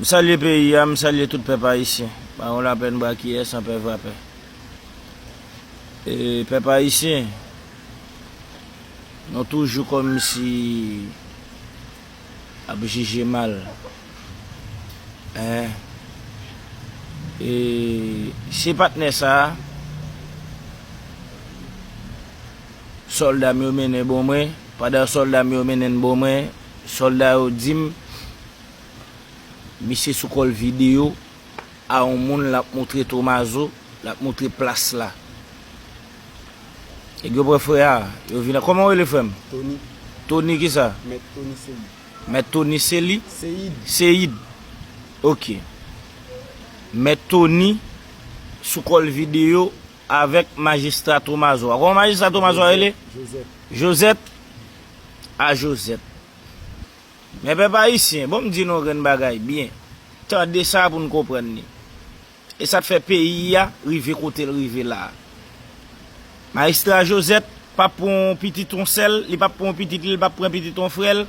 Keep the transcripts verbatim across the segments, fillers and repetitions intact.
M salye peyi a, m salye tout pèp ayisyen. Pa yon lapèn brakiyè san pè vrapè. E pèp ayisyen, nou toujou kòmsi ap jije mal. Hein? E se patnè sa a, sòlda m yo mennen bon mwen. Pandan sòlda m yo mennen n bon mwen, sòlda yo di m, misye sou kòl videyo a yon moun l ap moutre Tomazo, l ap moutre plas la. Nèg yo pran frè a, yo vin. Kòman w rele frè m? Tony. Tony kisa? Mèt Tony Seyid. Mèt Tony Seli? Seyid. Seyid. Ok. Mèt Tony sou kòl videyo avèk majistra Tomazo a. Kòman majistra Tomazo a rele? Josette. Josette. A Josette. Men pèp ayisyen, bon m di nou yon grenn bagay byen. Tande sa pou n konprann li. E sa k fè peyi a rive kote l rive la a. Majistra Josette p ap pran yon pitit yon sè l, li p ap pran yon pitit li, li p ap pran pitit yon frè l,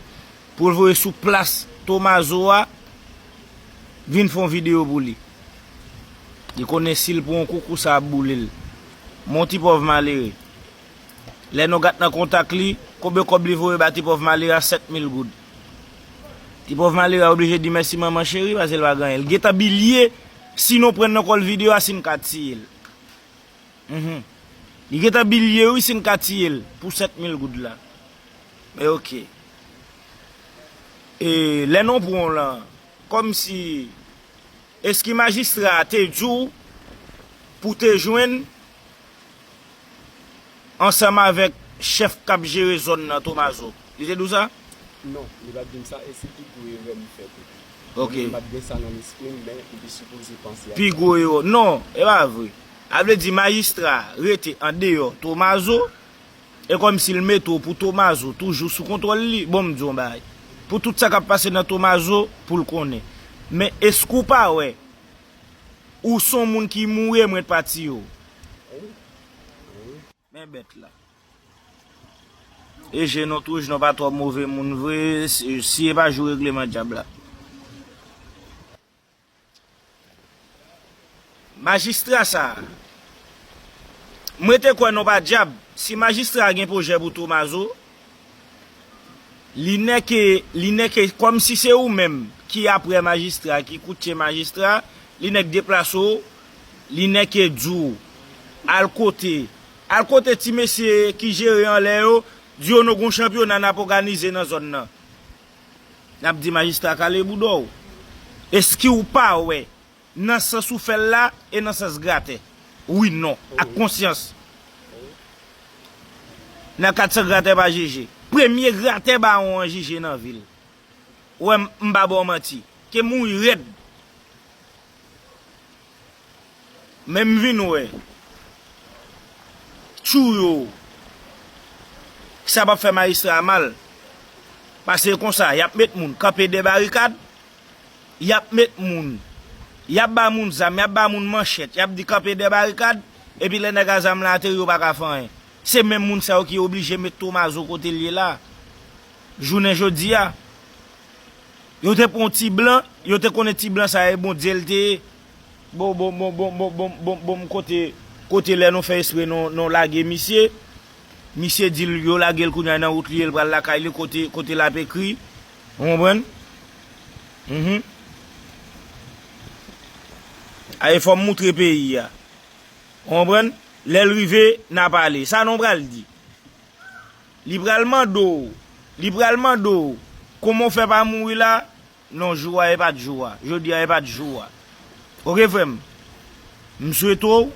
pou l voye sou plas Tomazo a, vin fè yon videyo pou li. Li konnen si l pran yon kou, kou sa ap boule l. Men yon ti pòv malere. Lè nou gad nan kontak li, konbyen kòb li voye ba ti pòv malere a? Sèt mil goud. Ti pòv malere a oblije di mèsi manman cheri, paske l pa gen anyen. L gentan bilye, si nou pran nan kòl videyo a, si n ka tiye l. Mhm. Li gentan bilye wi, si n ka tiye l pou sèt mil goud la. Men ok. E lè nou pran w lan, kòmsi, èske majistra a te di w pou te jwenn ansanm avèk chèf k ap jere zòn nan, Tomazo? Li te di w sa? Non, li pa t di m sa, e se pi gwo erè m fè tou. Ok. Mwen menm m pa t gen sa nan lespri m, men m te sipoze panse a sa. Pi gwo erè. Non, e pa vre. A vle di majistra rete andeyò Tomazo, e kòmsi l mete w pou Tomazo toujou sou kontwòl li. Bon, m di w yon bagay. Pou tout sa k ap pase nan Tomazo, pou l konnen. Men èske w pa wè, ou s on moun ki mouri e mwen t pati yo. Men bèt la. E je nou twouj, nou pa twò move moun vre, si, si e pa jou regleman dyab la. Majistra sa a, mwen te kwè nou pa dyab. Si majistra a gen pwojè pou Tomazo, li nèke, li nèke kòmsi se ou menm ki aprè majistra, ki koutje majistra, li nèk deplase w, li nèke di w, al kote, al kote ti mesye ki jere anlè yo, di yo nou gon chanpyona n ap òganize nan zòn nan. N ap di majistra kale bouda w. Èske w pa wè nan sans ou fè l la e nan sans gratè? Wi, non, ak konsyans. Nan kat san gratè pa jije. Premye gratè bawon an jije nan vil. Ou wè m, m pa ba w manti. Ke mouri rèd. Men m vin wè tchou yo, sa p ap fè majistra a mal. Paske konsa, y ap met moun kanpe dè barikad, y ap met moun, y ap ba moun zam, y ap ba moun manchèt, y ap di kanpe dè barikad, epi lè nèg a zam lan ateri, yo pa ka fè anyen. Se menm moun sa yo ki oblije met Tomazo kote l ye la. Jounen jodi a, yo te pran yon ti blan, yo te konnen ti blan sa e Bondye l te ye. Bon, bon, bon, bon, bon, bon, bon, bon, kote, kote lè nou fè espre nou, nou lage misye. Misye di l yo lage l kounye a nan wout li ye, l pral lakay li kote, kote l ap ekri. Ou konprann? Mhm. A, e fò m moutre peyi a. Ou konprann? Lè l rive, n a pale. Sa nou pral di? Li pral mande w, li pral mande w, kòman w fè pa mouri la? Non, jou a e pa t jou a. Jodi a e pa t jou a. Oke, frè m. M swete w,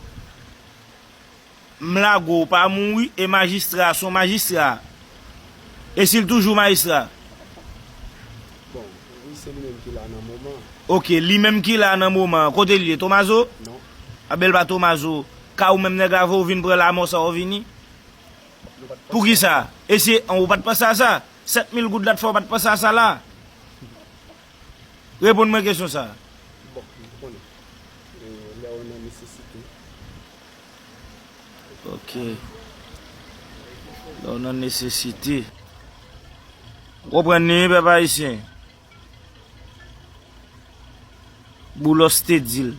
m lage w pa mouri, e majistra a, se yon majistra. E si l toujou majistra? Bon, wi, se li menm ki la nan moman. Oke, li menm ki la nan moman an. Kote l ye? Tomazo? Non. A ben l pa Tomazo. Ka ou menm nèg la voye w vin pran lanmò sa w vini? Poukisa? E se, ou pa t panse a sa? Sèt mil goud la t fè w pa t panse a sa la? Reponn mwen kesyon sa. Bon, m konnen. E, lè w nan nesesite. Ok. Lè w nan nesesite. Ou konprann li, pèp ayisyen? Boulos te di l.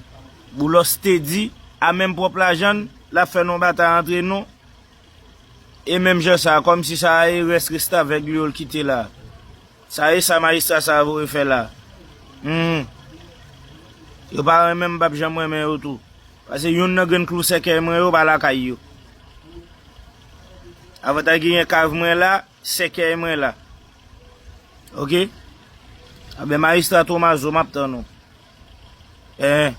Boulos te di, a menm pwòp lajan l, l ap fè n yon batay antre nou. E menm jan sa, kòmsi sa a e rès restavèk li yo l kite la. Sa e sa majistra sa a voye fè la. Hmm. Yo pa renmen m, m p ap janm renmen yo tou. Paske youn nan grenn klou sèkèy mwen yo pa lakay yo. Avantaj genyen kav mwen la, sèkèy mwen la. Oke? Anben, majistra Tomazo, m ap tann ou. Enhen.